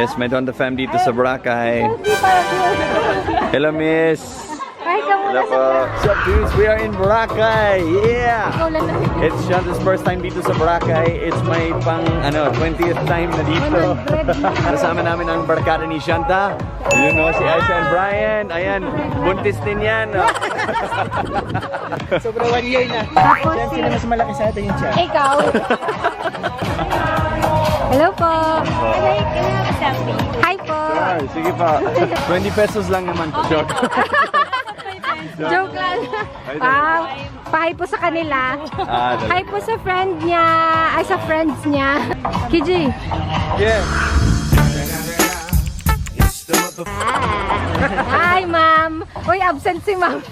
Yes, may Donda fam dito sa Boracay. Hello, miss. Hi ka muna. Hello po. What's up, dudes? We are in Boracay. Yeah! Ikaw lang na. It's Shanta's first time dito sa Boracay. It's my pang ano, 20th time na dito. 100 na. Kasama namin ang barkada ni Shanta. Ayun o, si Aisha and Brian. Ayan, buntis din yan. Oh. Sobra one year na. Tapos Yan, si sino mas malaki sa atin yung tiyan? Ikaw. Hello po. Hi po. Sure, sige pa. 20 pesos lang naman. Joke. Joke lang. Wow. Pa-hi po sa kanila. Ah, talaga. Hi po sa friend niya. Ay, sa friends niya. Kiji. Yeah. Hi, ma'am. Uy, absent si ma'am.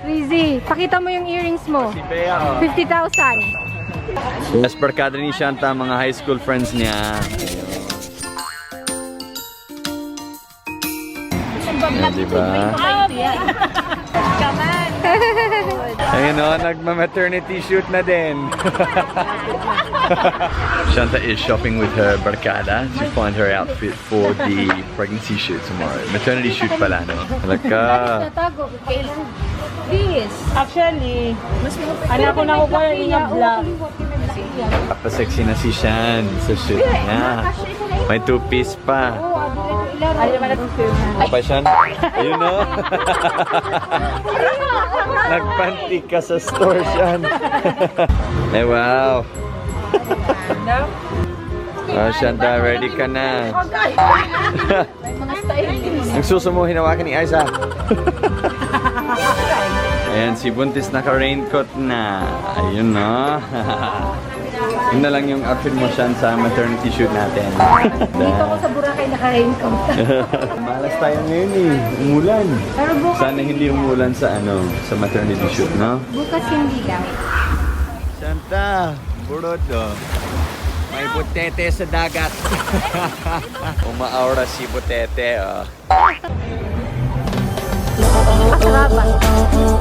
Rizzy, pakita mo yung earrings mo. Si Bea, oh. 50,000. Yes, barkada ni Shanta, mga high school friends niya. Ayun. Diba? Ayun o, nagma-maternity shoot na din. Shanta is shopping with her barkada to find her outfit for the pregnancy shoot tomorrow. Maternity shoot pala, no? Halaka. Natago. This. Actually, anak ko nakukuha yung inga vlog. Papasexy na si Shan sa shoot niya. May two-piece pa. Ayaw man natin film. Pa, Shan? Ayun o. Nagpanty ka sa store, Shan. Eh, wow. Oh, Shanta, ready ka na. Ang suso mo, hinawakan ni Aiza. Ayan, si Buntis naka-raincoat na. Ayun na. Yun na lang yung outfit mo, Shan, sa maternity shoot natin. Dito ko sa Boracay naka-raincoat. Malas tayo ngayon eh. Umulan. Pero bukas, Sana hindi umulan sa ano, sa maternity shoot, no? Bukas hindi daw. Shanta, burot oh. May butete sa dagat. Umaura si butete oh. Kasarapa.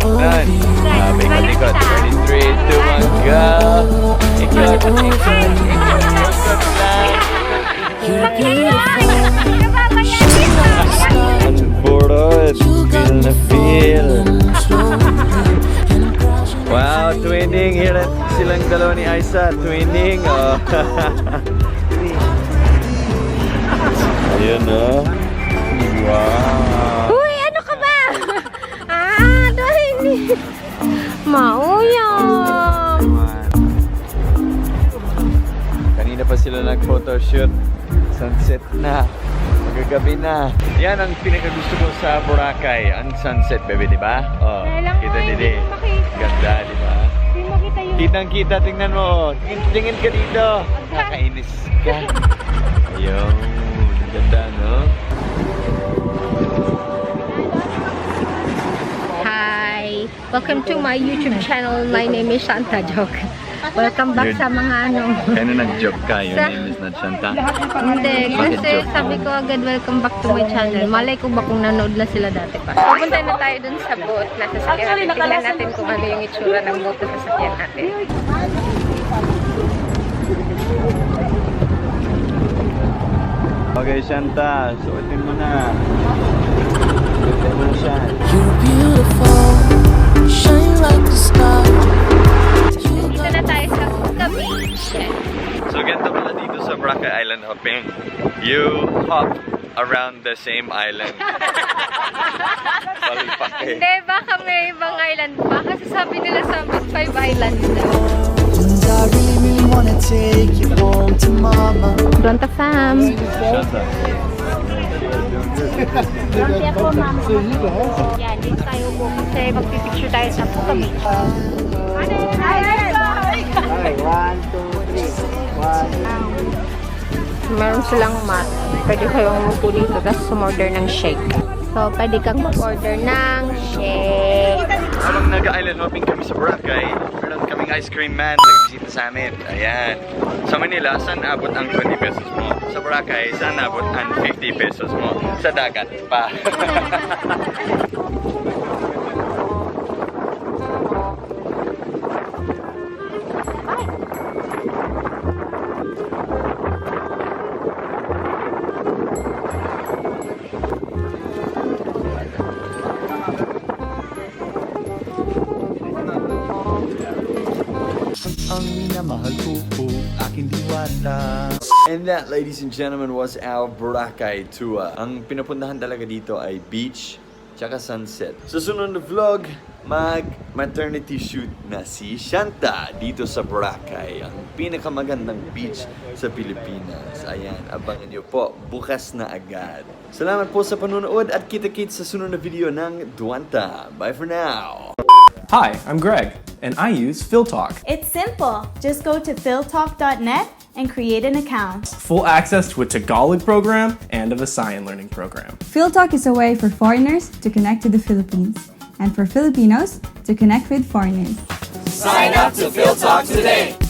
Done. Ah, ikot, ikot. Ready, 3, 2, 1, go! Ikot, ikot, ikot, ikot lang. Ang burot. Feel na feel. Wow, twinning. Here at silang dalawa ni Aisa. Twinning, oh. Ayun, oh. Wow. Uy, ano ka ba? Ah, dahil Mauyam. Kanina pa sila nag-photoshoot. Sunset na. Magagabi na. Yan ang pinakagusto ko sa Boracay. Ang sunset, baby, di ba? Oh, Kaya lang, kita oy, dili. hindi ko makita. Ganda, di ba? Hindi makita yung Kitang-kita, tingnan mo. Oh. Tingin, tingin ka dito. Nakakainis ka. Ayun. Ang ganda, no? Hi! Welcome to my YouTube channel. My name is Shanta Joke. Welcome back sa mga ano. Kaya nag-joke ka. Your Sa- name is not Shanta. Hindi, Bakit kasi joke? sabi ko agad welcome back to my channel. Malay ko ba kung nanood na sila dati pa. Pupunta na tayo dun sa boat na sasakyan natin. Tingnan natin kung ano yung itsura ng boat na sasakyan natin. Okay, Shanta. Suotin mo na. Suotin mo na siya. You're beautiful, shine like a star. Dito na tayo sa Puka Beach. So ganito pala dito sa Boracay Island hopping. You hop around the same island. Palpak eh. Hindi, baka may ibang island pa. Kasi sabi nila sa amin, five islands daw. And I really, really wanna take you home to mama. Donta fam. Shanta. Yan, dito tayo po kasi magpipicture tayo sa Puka Beach. Okay, one, two, three. One. Meron silang mat. Pwede kayong umupo dito tapos umorder ng shake. So, pwede kang mag-order ng shake. Habang nag-island hopping kami sa Boracay, meron kaming ice cream man nagbisita sa amin. Ayan. Sa Manila, saan abot ang 20 pesos mo? Sa Boracay, saan abot ang 50 pesos mo? Sa dagat pa. la la. And that, ladies and gentlemen, was our Boracay tour. Ang pinupuntahan talaga dito ay beach tsaka sunset. Sa sunod na vlog, mag-maternity shoot na si Shanta dito sa Boracay, ang pinakamagandang beach sa Pilipinas. Ayan, abangan niyo po bukas na agad. Salamat po sa panonood at kita-kits sa sunod na video ng Dwanta. Bye for now! Hi, I'm Greg, and I use PhilTalk. It's simple. Just go to philtalk.net and create an account. Full access to a Tagalog program and a Visayan learning program. PhilTalk is a way for foreigners to connect to the Philippines and for Filipinos to connect with foreigners. Sign up to PhilTalk today!